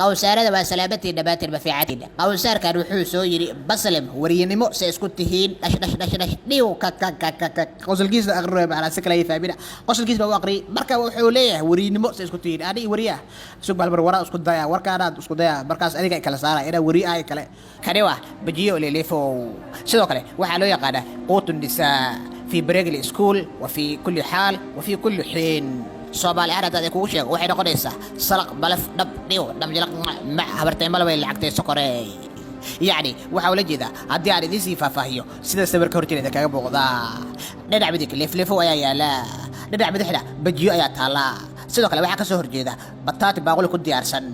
Qawsaarada waa salaabatiin dhamaatiin mafiicatiin. Qawsaarkan wuxuu soo yidhi: "Baslem, wariyanimo se isku tihiin?" Dhash dhash dhash dhash, dhiw, ka ka ka ka ka. Qosolkiisa aqrinaya, macnaa si kale ay fahmina, qosolkiisa baa u aqriyay. Marka wuxuu leeyahay: "Wariyanimo se isku tihiin?" Ani wariya sug bal mar waraa isku daya, warkaanaad isku daya, markaas adiga kala saara inaa wari ahay kale. Kani waa bajiyo lelefow. Sidoo kale waxaa loo yaqaanaa quutu nisaa في بريغل سكول وفي كل حال وفي كل حين. Soomaali ahaan haddaad kugu sheego, waxay noqonaysaa salaq balaf dhab dhiw dhamjalaq mac habartay malabay lacagtay sokorey. Yacni waxaa ula jeedaa, haddii aan idiin sii faahfaahiyo, sida sawirka horjeeda kaga muuqdaa, dhinac midig leefleefo ayaa yaala, dhinac bidixna bajiyo ayaa taallaa. Sidoo kale waxaa ka soo horjeeda bataati baaquli ku diyaarsan,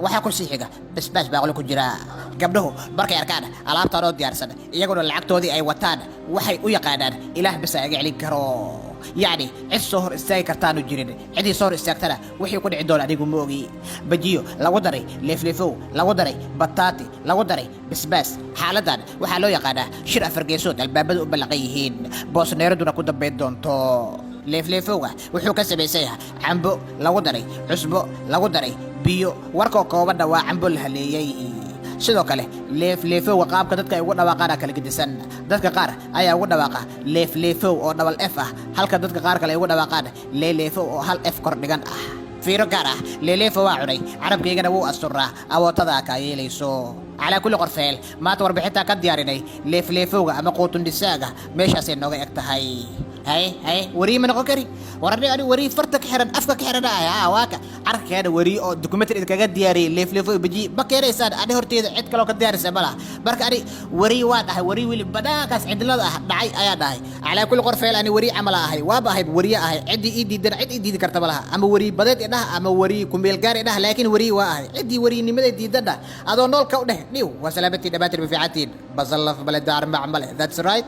waxaa ku sii xiga basbaas baaquli ku jira. Gabdhuhu markay arkaan alaabtaan oo diyaarsan, iyaguna lacagtoodii ay wataan, waxay u yaqaanaan Ilaah basa iga celin karo. Yacni cid soo hor istaagi kartaanu jirin, ciddii soo hor istaagtana wixii ku dhici doona anigu ma ogi. Bajiyo lagu daray leefleefow, lagu daray bataati, lagu daray basbaas, xaaladan waxaa loo yaqaanaa shir afar geesood albaabadu u ballaqan yihiin, boosneeraduna ku dambayn doonto. Leefleefowga wuxuu ka samaysan yahay cambo lagu daray cusbo lagu daray biyo. Warkoo koobanna waa cambo la haleeyey. Sidoo kale leefleefowga qaabka dadka ay ugu dhawaaqaana kala gedisan. Dadka qaar ayaa ugu dhawaaqa leefleefow oo double f ah, halka dadka qaar kale ay ugu dhawaaqaan leeleefow oo hal f kor dhigan ah. Fiiro gaar ah: leeleefo waa cunay, carabkaygana wuu asturaa, awootadaa kaa yeelayso. Calaa kulli qorfeel, maanta warbixintaa ka diyaarinay leefleefowga ama quutundhisaaga meeshaasay nooga eg tahay. Haye haye, wariye ma noqon kari? War ani wariye farta ka xiran, afka ka xiran ah. Haa, waa ka carka keena. Wariye oo documentary idinkaga diyaariyey leefleefo iyo bajiye ma keenaysaan. Ani horteeda cid kaloo ka diyaarisa ma laha. Marka ani wariye waa dhahay, wariye weli banaankaas cidlada ah dhacay ayaa dhahay. Calaa kulli qorfeel, ani wariye camal ahay, waaba ahay, wariye ahay. Ciddii ii diidana cid ii diidi karta ma laha. Ama wariye badeed idhah ama wariye kumeelgaar idhah, laakiin wariye waa ahay. Ciddii wariyenimaday diidana, adoo noolka u dheh dhiw. Waa salaabatiin dhamaatiin mafiicatiin, basalaf male, daar macmale. That's right.